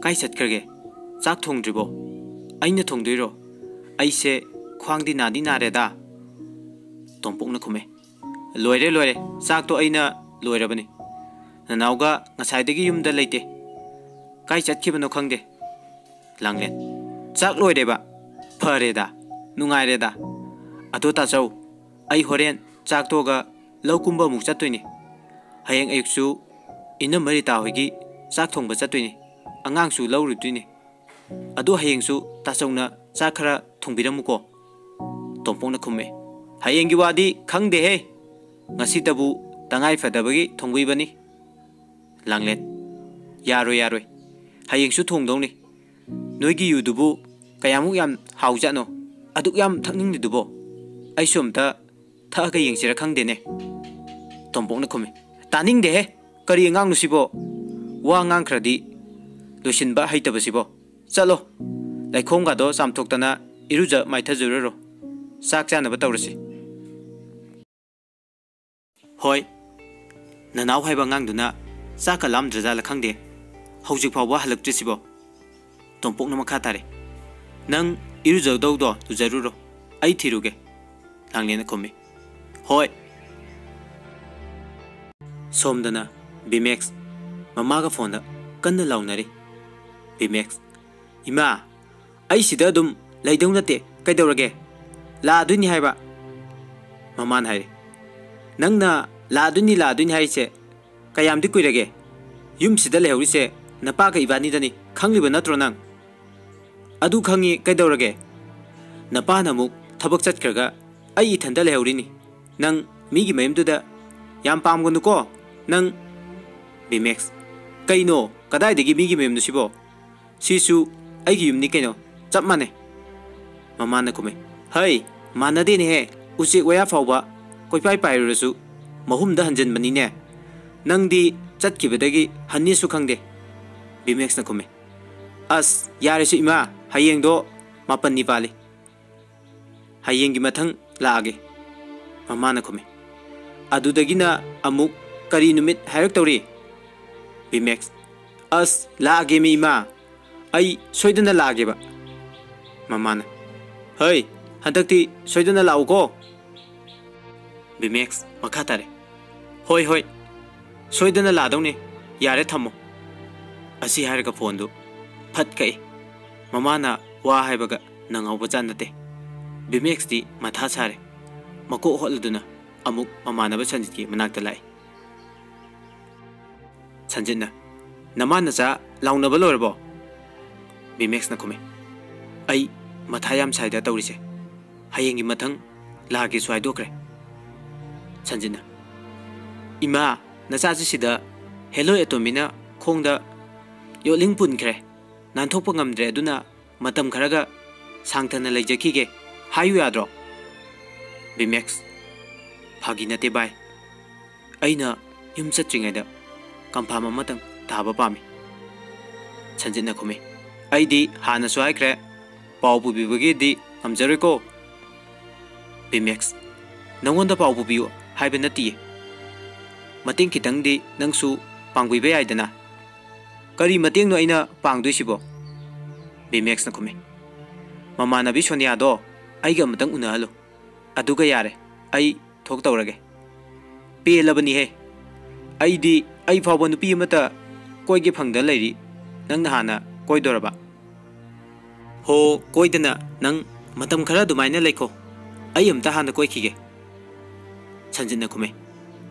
ꯀꯥꯏ ꯆꯠꯈ꯭ꯔꯒꯦ? ꯆꯥꯛ ꯊꯣꯡꯗ꯭ꯔꯤꯕꯣ? ꯑꯩꯅ ꯊꯣꯡꯗꯣꯏꯔꯣ? ꯑꯩꯁꯦ ꯈ꯭ꯋꯥꯡꯗꯤ ꯅꯥꯗꯤ ꯅꯥꯔꯦꯗ꯫ ꯇꯣꯝꯄꯣꯛꯅ ꯈꯨꯝꯃꯦ꯫ ꯂꯣꯏꯔꯦ, ꯂꯣꯏꯔꯦ, ꯆꯥꯛꯇꯣ ꯑꯩꯅ ꯂꯣꯏꯔꯕꯅꯤ꯫ ꯅꯅꯥꯎꯒ ꯉꯁꯥꯏꯗꯒꯤ ꯌꯨꯝꯗ ꯂꯩꯇꯦ꯫ ꯀꯥꯏ ꯆꯠꯈꯤꯕꯅꯣ ꯈꯪꯗꯦ꯫ ꯂꯥꯡꯂꯦꯟ, ꯆꯥꯛ ꯂꯣꯏꯔꯦꯕ? ꯐꯔꯦꯗ, ꯅꯨꯡꯉꯥꯏꯔꯦꯗ꯫ ꯑꯗꯣ ꯇꯥꯆꯧ, ꯑꯩ ꯍꯣꯔꯦꯟ ꯆꯥꯛ ꯇꯣꯛꯑꯒ ꯂꯧ ꯀꯨꯝꯕ ꯑꯃꯨꯛ ꯆꯠꯇꯣꯏꯅꯦ꯫ ꯍꯌꯦꯡ ꯑꯌꯨꯛꯁꯨ ꯏꯅꯝꯃ ꯔꯤꯇꯥ ꯍꯣꯏꯒꯤ ꯆꯥꯛ ꯊꯣꯡꯕ ꯆꯠꯇꯣꯏꯅꯦ꯫ ꯑꯉꯥꯡꯁꯨ ꯂꯧꯔꯨꯗꯣꯏꯅꯦ꯫ ꯑꯗꯨ ꯍꯌꯦꯡꯁꯨ ꯇꯥꯆꯧꯅ ꯆꯥꯛ ꯈꯔ ꯊꯣꯡꯕꯤꯔꯝꯃꯨꯀꯣ꯫ ꯇꯣꯝꯄꯣꯛꯅ ꯈꯨꯝꯃꯦ꯫ ꯍꯌꯦꯡꯒꯤ ꯋꯥꯗꯤ ꯈꯪꯗꯦꯍꯦ꯫ ꯉꯁꯤꯇꯕꯨ ꯇꯉꯥꯏ ꯐꯗꯕꯒꯤ ꯊꯣꯡꯕꯤꯕꯅꯤ꯫ ꯂꯥꯡꯂꯦꯟ, ꯌꯥꯔꯣꯏ, ꯌꯥꯔꯣꯏ꯫ ꯍꯌꯦꯡꯁꯨ ꯊꯣꯡꯗꯧꯅꯤ꯫ ꯅꯣꯏꯒꯤ ꯌꯨꯗꯨꯕꯨ ꯀꯌꯥꯃꯨꯛ ꯌꯥꯝ ꯍꯥꯎꯖꯥꯠꯅꯣ? ꯑꯗꯨꯛ ꯌꯥꯝ ꯊꯛꯅꯤꯡꯂꯤꯗꯨꯕꯣ? ꯑꯩꯁꯨ ꯑꯝꯇ ꯊꯛꯑꯒ ꯌꯦꯡꯁꯤꯔ ꯈꯪꯗꯦꯅꯦ꯫ ꯇꯣꯝꯄꯣꯛꯅ ꯈꯨꯝꯃꯤ꯫ ꯇꯥꯅꯤꯡꯗꯦꯍꯦ! ꯀꯔꯤ ꯑꯉꯥꯡꯅꯣ ꯁꯤꯕꯣ? ꯋꯥ ꯉꯥꯡꯈ꯭ꯔꯗꯤ ꯂꯣꯏꯁꯤꯟꯕ ꯍꯩꯇꯕꯁꯤꯕꯣ꯫ ꯆꯠꯂꯣ, ꯂꯩꯈꯣꯝꯒꯗꯣ ꯆꯥꯝꯊꯣꯛꯇꯅ ꯏꯔꯨꯖ ꯃꯥꯏꯊꯖꯔꯨꯔꯣ꯫ ꯆꯥꯛ ꯆꯥꯅꯕ ꯇꯧꯔꯁꯤ꯫ ꯍꯣꯏ, ꯅꯅꯥꯎ ꯍꯥꯏꯕ ꯑꯉꯥꯡꯗꯨꯅ ꯆꯥꯛꯀ ꯂꯥꯝꯗ꯭ꯔꯖꯥꯠꯂ ꯈꯪꯗꯦ, ꯍꯧꯖꯤꯛ ꯐꯥꯎꯕ ꯍꯜꯂꯛꯇ꯭ꯔꯤꯁꯤꯕꯣ꯫ ꯇꯣꯝꯄꯣꯛꯅ ꯃꯈꯥ ꯇꯥꯔꯦ꯫ ꯅꯪ ꯏꯔꯨꯖꯗꯧꯗꯣ ꯂꯨꯖꯔꯨꯔꯣ, ꯑꯩ ꯊꯤꯔꯨꯒꯦ꯫ ꯂꯥꯡꯂꯦꯟꯅ ꯈꯨꯝꯃꯤ꯫ ꯍꯣꯏ꯫ ꯁꯣꯝꯗꯅ ꯕꯤꯃꯦꯛꯁ ꯃꯃꯥꯒ ꯐꯣꯟꯗ ꯀꯟꯅ ꯂꯥꯎꯅꯔꯤ꯫ ꯕꯤꯃꯦꯛꯁ, ꯏꯃꯥ, ꯑꯩ ꯁꯤꯗ ꯑꯗꯨꯝ ꯂꯩꯗꯧ ꯅꯠꯇꯦ, ꯀꯩꯗꯧꯔꯒꯦ? ꯂꯥꯛꯑꯗꯣꯏꯅꯤ ꯍꯥꯏꯕ꯫ ꯃꯃꯥꯅ ꯍꯥꯏꯔꯤ꯫ ꯅꯪꯅ ꯂꯥꯛꯑꯗꯣꯏꯅꯤ, ꯂꯥꯛꯑꯗꯣꯏꯅꯤ ꯍꯥꯏꯔꯤꯁꯦ ꯀꯌꯥꯝꯗꯤ ꯀꯨꯏꯔꯒꯦ? ꯌꯨꯝꯁꯤꯗ ꯂꯩꯍꯧꯔꯤꯁꯦ ꯅꯄꯥꯒ ꯏꯕꯥꯅꯤꯗꯅꯤ, ꯈꯪꯂꯤꯕ ꯅꯠꯇ꯭ꯔꯣ ꯅꯪ? ꯑꯗꯨ ꯈꯪꯉꯤ, ꯀꯩꯗꯧꯔꯒꯦ? ꯅꯄꯥꯅ ꯑꯃꯨꯛ ꯊꯕꯛ ꯆꯠꯈ꯭ꯔꯒ ꯑꯩ ꯏꯊꯟꯗ ꯂꯩꯍꯧꯔꯤꯅꯤ꯫ ꯅꯪ ꯃꯤꯒꯤ ꯃꯌꯨꯝꯗꯨꯗ ꯌꯥꯝ ꯄꯥꯝꯒꯅꯨꯀꯣ꯫ ꯅꯪ ꯕꯤꯃꯦꯛꯁ, "ꯀꯩꯅꯣ? ꯀꯗꯥꯏꯗꯒꯤ ꯃꯤꯒꯤ ꯃꯌꯨꯝꯅꯣ ꯁꯤꯕꯣ? ꯁꯤꯁꯨ ꯑꯩꯒꯤ ꯌꯨꯝꯅꯤ ꯀꯩꯅꯣ, ꯆꯞ ꯃꯥꯟꯅꯩ꯫" ꯃꯃꯥꯅ ꯈꯨꯝꯃꯦ, "ꯍꯩ, ꯃꯥꯟꯅꯗꯦꯅꯦꯍꯦ, ꯎꯆꯦꯛ ꯋꯥꯌꯥ ꯐꯥꯎꯕ ꯀꯣꯏꯄꯥꯏ ꯄꯥꯏꯔꯨꯔꯁꯨ ꯃꯍꯨꯝꯗ ꯍꯟꯖꯤꯟꯕꯅꯤꯅꯦ꯫ ꯅꯪꯗꯤ ꯆꯠꯈꯤꯕꯗꯒꯤ ꯍꯟꯅꯤꯁꯨ ꯈꯪꯗꯦ꯫" ꯕꯤꯃꯦꯛꯁꯅ ꯈꯨꯝꯃꯦ, "ꯑꯁ, ꯌꯥꯔꯦꯁꯦ ꯏꯃꯥ, ꯍꯌꯦꯡꯗꯣ ꯃꯥꯄꯟꯅꯤ ꯄꯥꯜꯂꯤ꯫ ꯍꯌꯦꯡꯒꯤ ꯃꯊꯪ ꯂꯥꯛꯑꯒꯦ꯫" ꯃꯃꯥꯅ ꯈꯨꯝꯃꯦ꯫ ꯑꯗꯨꯗꯒꯤꯅ ꯑꯃꯨꯛ ꯀꯔꯤ ꯅꯨꯃꯤꯠ ꯍꯥꯏꯔꯛꯇꯧꯔꯤ? ꯕꯤꯃꯦꯛꯁ, "ꯑꯁ, ꯂꯥꯛꯑꯒꯦꯃꯤ ꯏꯃꯥ, ꯑꯩ ꯁꯣꯏꯗꯅ ꯂꯥꯛꯑꯒꯦꯕ꯫" ꯃꯃꯥꯅ, "ꯍꯩ, ꯍꯟꯗꯛꯇꯤ ꯁꯣꯏꯗꯅ ꯂꯥꯛꯎꯀꯣ꯫" ꯕꯤꯃꯦꯛꯁ ꯃꯈꯥ ꯇꯥꯔꯦ, "ꯍꯣꯏ, ꯍꯣꯏ, ꯁꯣꯏꯗꯅ ꯂꯥꯛꯑꯗꯧꯅꯦ, ꯌꯥꯔꯦ, ꯊꯝꯃꯣ꯫" ꯑꯁꯤ ꯍꯥꯏꯔꯒ ꯐꯣꯟꯗꯨ ꯐꯠ ꯀꯛꯏ꯫ ꯃꯃꯥꯅ ꯋꯥ ꯍꯥꯏꯕꯒ ꯅꯪꯍꯧꯕꯖꯥꯠ ꯅꯠꯇꯦ꯫ ꯕꯤꯃꯦꯛꯁꯇꯤ ꯃꯊꯥ ꯁꯥꯔꯦ꯫ ꯃꯀꯣꯛ ꯍꯣꯠꯂꯗꯨꯅ ꯑꯃꯨꯛ ꯃꯃꯥꯟꯅꯕ ꯁꯟꯖꯤꯠꯀꯤ ꯃꯅꯥꯛꯇ ꯂꯥꯛꯏ꯫ ꯁꯟꯖꯤꯠꯅ, "ꯅꯃꯥ ꯅꯆꯥ ꯂꯥꯎꯅꯕ ꯂꯣꯏꯔꯕꯣ?" ꯕꯤꯃꯦꯛꯁꯅ ꯈꯨꯝꯃꯤ, "ꯑꯩ ꯃꯊꯥ ꯌꯥꯝ ꯁꯥꯏꯗ ꯇꯧꯔꯤꯁꯦ꯫ ꯍꯌꯦꯡꯒꯤ ꯃꯊꯪ ꯂꯥꯛꯀꯦꯁꯨ ꯍꯥꯏꯗꯣꯛꯈ꯭ꯔꯦ꯫" ꯁꯟꯖꯤꯠꯅ, "ꯏꯃꯥ, ꯅꯆꯥꯁꯤ ꯁꯤꯗ ꯍꯦꯂꯣꯏ ꯑꯇꯣꯝꯕꯤꯅ ꯈꯣꯡꯗ ꯌꯣꯠꯂꯤꯡ ꯄꯨꯟꯈ꯭ꯔꯦ꯫ ꯅꯥꯟꯊꯣꯛꯄ ꯉꯝꯗ꯭ꯔꯦ, ꯑꯗꯨꯅ ꯃꯇꯝ ꯈꯔꯒ ꯁꯥꯡꯊꯅ ꯂꯩꯖꯈꯤꯒꯦ ꯍꯥꯏꯌꯨ ꯌꯥꯗ꯭ꯔꯣ?" ꯕꯤꯃꯦꯛꯁ, "ꯐꯥꯒꯤ ꯅꯠꯇꯦ ꯚꯥꯏ꯫ ꯑꯩꯅ ꯌꯨꯝ ꯆꯠꯇ꯭ꯔꯤꯉꯩꯗ ꯀꯝꯐꯥꯝ ꯑꯃꯇꯪ ꯇꯥꯕ ꯄꯥꯝꯃꯤ꯫" ꯁꯟꯖꯤꯠꯅ ꯈꯨꯝꯃꯤ, "ꯑꯩꯗꯤ ꯍꯥꯟꯅꯁꯨ ꯍꯥꯏꯈ꯭ꯔꯦ, ꯄꯥꯎ ꯄꯨꯕꯤꯕꯒꯤꯗꯤ ꯉꯝꯖꯔꯣꯏꯀꯣ꯫" ꯕꯤꯃꯦꯛꯁ, "ꯅꯪꯉꯣꯟꯗ ꯄꯥꯎ ꯄꯨꯕꯤꯌꯨ ꯍꯥꯏꯕ ꯅꯠꯇꯤꯌꯦ꯫ ꯃꯇꯦꯡ ꯈꯤꯇꯪꯗꯤ ꯅꯪꯁꯨ ꯄꯥꯡꯕꯤꯕ ꯌꯥꯏꯗꯅ꯫" "ꯀꯔꯤ ꯃꯇꯦꯡꯅꯣ ꯑꯩꯅ ꯄꯥꯡꯗꯣꯏꯁꯤꯕꯣ?" ꯕꯤꯃꯦꯛꯁꯅ ꯈꯨꯝꯃꯤ, "ꯃꯃꯥꯟꯅꯕꯤ ꯁꯣꯅꯤꯌꯥꯗꯣ ꯑꯩꯒ ꯑꯃꯇꯪ ꯎꯅꯍꯜꯂꯨ꯫ ꯑꯗꯨꯒ ꯌꯥꯔꯦ, ꯑꯩ ꯊꯣꯛꯇꯧꯔꯒꯦ꯫" "ꯄꯦꯜꯂꯕꯅꯤꯍꯦ꯫ ꯑꯩꯗꯤ ꯑꯩ ꯐꯥꯎꯕ ꯅꯨꯄꯤ ꯑꯃꯠꯇ ꯀꯣꯏꯒꯦ ꯐꯪꯗ ꯂꯩꯔꯤ, ꯅꯪꯅ ꯍꯥꯟꯅ ꯀꯣꯏꯗꯣꯔꯕ?" "ꯍꯣ, ꯀꯣꯏꯗꯅ ꯅꯪ ꯃꯇꯝ ꯈꯔ ꯑꯗꯨꯃꯥꯏꯅ ꯂꯩꯈꯣ꯫ ꯑꯩ ꯑꯝꯇ ꯍꯥꯟꯅ ꯀꯣꯏꯈꯤꯒꯦ꯫" ꯁꯟꯖꯤꯠꯅ ꯈꯨꯝꯃꯤ,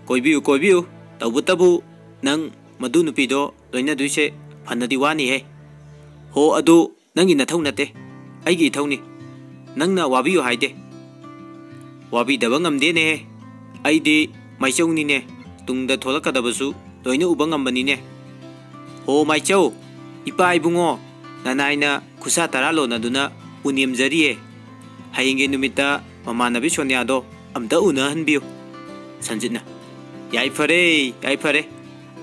"ꯀꯣꯏꯕꯤꯌꯨ, ꯀꯣꯏꯕꯤꯌꯨ꯫ ꯇꯧꯕꯇꯕꯨ ꯅꯪ ꯃꯗꯨ ꯅꯨꯄꯤꯗꯣ ꯂꯣꯏꯅꯗꯣꯏꯁꯦ ꯐꯅꯗꯤ ꯋꯥꯅꯤꯍꯦ꯫" "ꯍꯣ, ꯑꯗꯨ ꯅꯪꯒꯤ ꯅꯊꯧ ꯅꯠꯇꯦ, ꯑꯩꯒꯤ ꯏꯊꯧꯅꯤ꯫ ꯅꯪꯅ ꯋꯥꯕꯤꯌꯨ ꯍꯥꯏꯗꯦ꯫" "ꯋꯥꯕꯤꯗꯕ ꯉꯝꯗꯦꯅꯦ꯫ ꯑꯩꯗꯤ ꯃꯥꯏꯆꯧꯅꯤꯅꯦ, ꯇꯨꯡꯗ ꯊꯣꯛꯂꯛꯀꯗꯕꯁꯨ ꯂꯣꯏꯅ ꯎꯕ ꯉꯝꯕꯅꯤꯅꯦ꯫ ꯍꯣ ꯃꯥꯏꯆꯧ, ꯏꯄꯥ ꯏꯕꯨꯡꯉꯣ, ꯅꯅꯥꯏꯅ ꯈꯨꯠꯁꯥ ꯇꯔꯥ ꯂꯣꯟꯅꯗꯨꯅ ꯎ ꯅꯦꯝꯖꯔꯤꯌꯦ꯫ ꯍꯌꯦꯡꯒꯤ ꯅꯨꯃꯤꯠꯇ ꯃꯃꯥꯟꯅꯕꯤ ꯁꯣꯅꯤꯌꯥꯗꯣ ꯑꯝꯇ ꯎꯅꯍꯟꯕꯤꯌꯨ꯫ ꯁꯟꯖꯤꯠꯅ, ꯌꯥꯏ ꯐꯔꯦ, ꯌꯥꯏ ꯐꯔꯦ,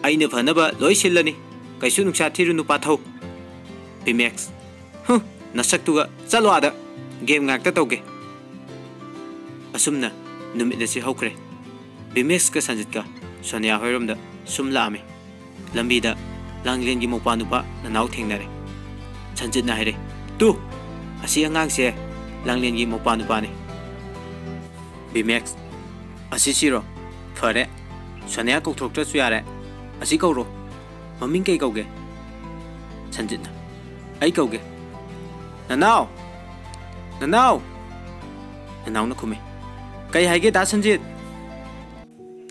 ꯑꯩꯅ ꯐꯅꯕ ꯂꯣꯏ ꯁꯤꯜꯂꯅꯤ꯫ ꯀꯩꯁꯨ ꯅꯨꯡꯁꯥ ꯊꯤꯔꯨꯅꯨ ꯄꯥꯊꯧ꯫ ꯕꯤꯃꯦꯛꯁ, ꯍꯨ, ꯅꯁꯛꯇꯨꯒ ꯆꯠꯂꯣ ꯑꯥꯗ, ꯒꯦꯝ ꯉꯥꯛꯇ ꯇꯧꯒꯦ꯫ ꯑꯁꯨꯝꯅ ꯅꯨꯃꯤꯠ ꯑꯁꯤ ꯍꯧꯈ꯭ꯔꯦ꯫ ꯕꯤꯃꯦꯛꯁꯀ ꯁꯟꯖꯤꯠꯀ ꯁꯣꯅꯤꯌꯥ ꯍꯣꯏꯔꯣꯝꯗ ꯁꯨꯝ ꯂꯥꯛꯑꯝꯃꯤ꯫ ꯂꯝꯕꯤꯗ ꯂꯥꯡꯂꯦꯟꯒꯤ ꯃꯧꯄ꯭ꯋꯥ ꯅꯨꯄꯥ ꯅꯅꯥꯎ ꯊꯦꯡꯅꯔꯦ꯫ ꯁꯟꯖꯤꯠꯅ ꯍꯥꯏꯔꯦ, "ꯇꯨ, ꯑꯁꯤ ꯑꯉꯥꯡꯁꯦ ꯂꯥꯡꯂꯦꯟꯒꯤ ꯃꯧꯄ꯭ꯋꯥ ꯅꯨꯄꯥꯅꯤ꯫" ꯕꯤꯃꯦꯛꯁ, "ꯑꯁꯤꯁꯤꯔꯣ? ꯐꯔꯦ, ꯁꯣꯅꯤꯌꯥ ꯀꯧꯊꯣꯛꯇ꯭ꯔꯁꯨ ꯌꯥꯔꯦ꯫ ꯑꯁꯤ ꯀꯧꯔꯣ꯫ ꯃꯃꯤꯡ ꯀꯩ ꯀꯧꯒꯦ?" ꯁꯟꯖꯤꯠꯅ, "ꯑꯩ ꯀꯧꯒꯦ꯫ ꯅꯅꯥꯎ! ꯅꯅꯥꯎ!" ꯅꯅꯥꯎꯅ ꯈꯨꯝꯃꯤ꯫ "ꯀꯩ ꯍꯥꯏꯒꯦ ꯗꯥ ꯁꯟꯖꯤꯠ?"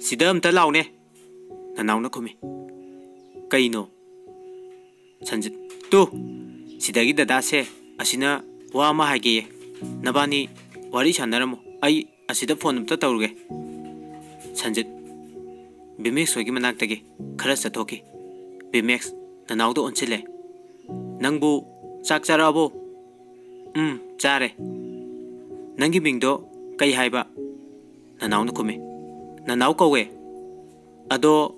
"ꯁꯤꯗ ꯑꯝꯇ ꯂꯥꯎꯅꯦ꯫" ꯅꯅꯥꯎꯅ ꯈꯨꯝꯃꯤ꯫ "ꯀꯩꯅꯣ?" ꯁꯟꯖꯤꯠ, "ꯇꯨ, ꯁꯤꯗꯒꯤ ꯗꯗꯥꯁꯦ ꯑꯁꯤꯅ ꯋꯥ ꯑꯃ ꯍꯥꯏꯒꯦꯌꯦ꯫ ꯅꯕꯥꯅꯤ ꯋꯥꯔꯤ ꯁꯥꯟꯅꯔꯝꯃꯣ, ꯑꯩ ꯑꯁꯤꯗ ꯐꯣꯟ ꯑꯝꯇ ꯇꯧꯔꯨꯒꯦ꯫" ꯁꯟꯖꯤꯠ ꯕꯤꯃꯦꯛꯁ ꯍꯣꯏꯒꯤ ꯃꯅꯥꯛꯇꯒꯤ ꯈꯔ ꯆꯠꯊꯣꯛꯈꯤ꯫ ꯕꯤꯃꯦꯛꯁ ꯅꯅꯥꯎꯗ ꯑꯣꯟꯁꯤꯜꯂꯦ꯫ "ꯅꯪꯕꯨ ꯆꯥꯛ ꯆꯥꯔꯛꯑꯕꯣ?" "ꯎꯝ, ꯆꯥꯔꯦ꯫" "ꯅꯪꯒꯤ ꯃꯤꯡꯗꯣ ꯀꯩ ꯍꯥꯏꯕ?" ꯅꯅꯥꯎꯅ ꯈꯨꯝꯃꯤ꯫ "ꯅꯅꯥꯎ ꯀꯧꯋꯦ꯫" "ꯑꯗꯣ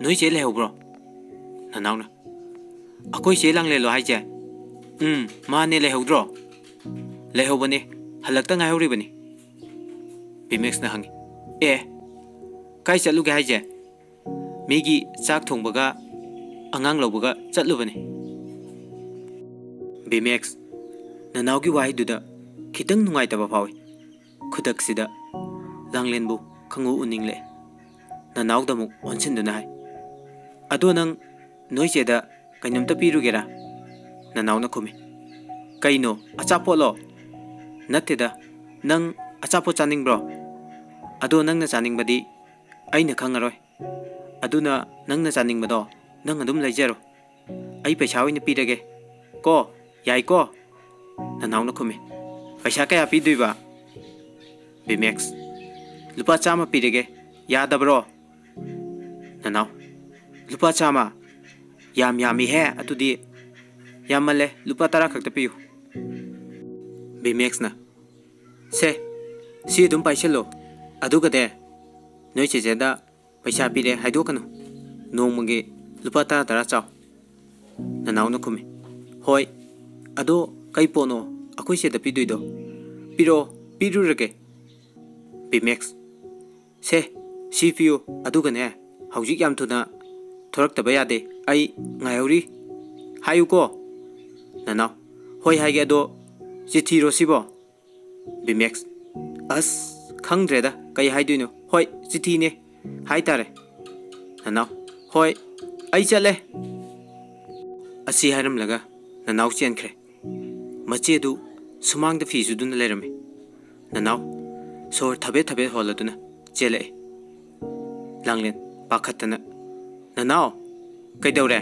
ꯅꯣꯏ ꯆꯦ ꯂꯩꯍꯧꯕ꯭ꯔꯣ?" ꯅꯅꯥꯎꯅ, "ꯑꯩꯈꯣꯏ ꯆꯦ ꯂꯥꯡꯂꯦꯜꯂꯣ ꯍꯥꯏꯁꯦ?" "ꯎꯝ, ꯃꯥꯅꯦ, ꯂꯩꯍꯧꯗ꯭ꯔꯣ?" "ꯂꯩꯍꯧꯕꯅꯦ, ꯍꯜꯂꯛꯇ ꯉꯥꯏꯍꯧꯔꯤꯕꯅꯤ꯫" ꯕꯤꯃꯦꯛꯁꯅ ꯍꯪꯉꯤ꯫ "ꯑꯦ, ꯀꯥꯏ ꯆꯠꯂꯨꯒꯦ ꯍꯥꯏꯁꯦ?" "ꯃꯤꯒꯤ ꯆꯥꯛ ꯊꯣꯡꯕꯒ ꯑꯉꯥꯡ ꯂꯧꯕꯒ ꯆꯠꯂꯨꯕꯅꯤ꯫" ꯕꯤꯃꯦꯛꯁ, ꯅꯅꯥꯎꯒꯤ ꯋꯥꯍꯩꯗꯨꯗ ꯈꯤꯇꯪ ꯅꯨꯡꯉꯥꯏꯇꯕ ꯐꯥꯎꯏ꯫ ꯈꯨꯗꯛꯁꯤꯗ ꯂꯥꯡꯂꯦꯟꯕꯨ ꯈꯪꯎ ꯎꯅꯤꯡꯂꯛꯑꯦ꯫ ꯅꯅꯥꯎꯗ ꯑꯃꯨꯛ ꯑꯣꯟꯁꯤꯟꯗꯨꯅ ꯍꯥꯏ, "ꯑꯗꯣ ꯅꯪ ꯅꯣꯏ ꯆꯦꯗ ꯀꯩꯅꯣꯝꯇ ꯄꯤꯔꯨꯒꯦꯔꯥ?" ꯅꯅꯥꯎꯅ ꯈꯨꯝꯃꯤ, "ꯀꯩꯅꯣ, ꯑꯆꯥꯄꯣꯠꯂꯣ?" "ꯅꯠꯇꯦꯗ, ꯅꯪ ꯑꯆꯥꯄꯣꯠ ꯆꯥꯅꯤꯡꯕ꯭ꯔꯣ? ꯑꯗꯣ ꯅꯪꯅ ꯆꯥꯅꯤꯡꯕꯗꯤ ꯑꯩꯅ ꯈꯪꯉꯔꯣꯏ꯫ ꯑꯗꯨꯅ ꯅꯪꯅ ꯆꯥꯅꯤꯡꯕꯗꯣ ꯅꯪ ꯑꯗꯨꯝ ꯂꯩꯖꯔꯣ꯫ ꯑꯩ ꯄꯩꯁꯥ ꯑꯣꯏꯅ ꯄꯤꯔꯒꯦ꯫ ꯀꯣ, ꯌꯥꯏꯀꯣ?" ꯅꯅꯥꯎꯅ ꯈꯨꯝꯃꯤ, "ꯄꯩꯁꯥ ꯀꯌꯥ ꯄꯤꯗꯣꯏꯕ?" ꯕꯤꯃꯦꯛꯁ, "ꯂꯨꯄꯥ ꯆꯥꯝꯃ ꯄꯤꯔꯒꯦ꯫ ꯌꯥꯗꯕ꯭ꯔꯣ?" ꯅꯅꯥꯎ, ꯂꯨꯄꯥ ꯆꯥꯝꯃ? ꯌꯥꯝ ꯌꯥꯝꯃꯤꯍꯦ ꯑꯗꯨꯗꯤ꯫ ꯌꯥꯝꯃꯜꯂꯦ, ꯂꯨꯄꯥ ꯇꯔꯥ ꯈꯛꯇ ꯄꯤꯌꯨ꯫ ꯕꯤꯃꯦꯛꯁꯅ, ꯁꯦ, ꯁꯤ ꯑꯗꯨꯝ ꯄꯥꯏꯁꯤꯜꯂꯣ꯫ ꯑꯗꯨꯒꯅꯦ, ꯅꯣꯏ ꯆꯦꯆꯦꯗ ꯄꯩꯁꯥ ꯄꯤꯔꯦ ꯍꯥꯏꯗꯣꯛꯀꯅꯨ꯫ ꯅꯣꯡꯃꯒꯤ ꯂꯨꯄꯥ ꯇꯔꯥ ꯇꯔꯥ ꯆꯥꯎ꯫ ꯅꯅꯥꯎꯅ ꯈꯨꯝꯃꯤ, ꯍꯣꯏ꯫ ꯑꯗꯣ ꯀꯩ ꯄꯣꯠꯅꯣ ꯑꯩꯈꯣꯏ ꯆꯦꯗ ꯄꯤꯗꯣꯏꯗꯣ? ꯄꯤꯔꯛꯑꯣ, ꯄꯤꯔꯨꯔꯒꯦ꯫ ꯕꯤꯃꯦꯛꯁ, ꯁꯦ, ꯁꯤ ꯄꯤꯌꯨ꯫ ꯑꯗꯨꯒꯅꯦ, ꯍꯧꯖꯤꯛ ꯌꯥꯝ ꯊꯨꯅ ꯊꯣꯔꯛꯇꯕ ꯌꯥꯗꯦ, ꯑꯩ ꯉꯥꯏꯍꯧꯔꯤ꯫ ꯍꯥꯏꯌꯨꯀꯣ꯫ ꯅꯅꯥꯎ, ꯍꯣꯏ ꯍꯥꯏꯒꯦ, ꯑꯗꯣ ꯆꯤꯊꯤꯔꯣ ꯁꯤꯕꯣ? ꯕꯤꯃꯦꯛꯁ, ꯑꯁ, ꯈꯪꯗ꯭ꯔꯦꯗ ꯀꯩ ꯍꯥꯏꯗꯣꯏꯅꯣ꯫ ꯍꯣꯏ, ꯆꯤꯊꯤꯅꯦ ꯍꯥꯏꯇꯥꯔꯦ꯫ ꯅꯅꯥꯎ, ꯍꯣꯏ, ꯑꯩ ꯆꯠꯂꯦ꯫ ꯑꯁꯤ ꯍꯥꯏꯔꯝꯂꯒ ꯅꯅꯥꯎ ꯆꯦꯟꯈ꯭ꯔꯦ꯫ ꯃꯆꯦꯗꯨ ꯁꯨꯃꯥꯡꯗ ꯐꯤ ꯁꯨꯗꯨꯅ ꯂꯩꯔꯝꯃꯤ꯫ ꯅꯅꯥꯎ ꯁꯣꯔ ꯊꯕꯦꯠ ꯊꯕꯦꯠ ꯍꯣꯜꯂꯗꯨꯅ ꯆꯦꯜꯂꯛꯏ꯫ ꯂꯥꯡꯂꯦꯟ ꯄꯥꯈꯠꯇꯅ, "ꯅꯅꯥꯎ, ꯀꯩꯗꯧꯔꯦ?"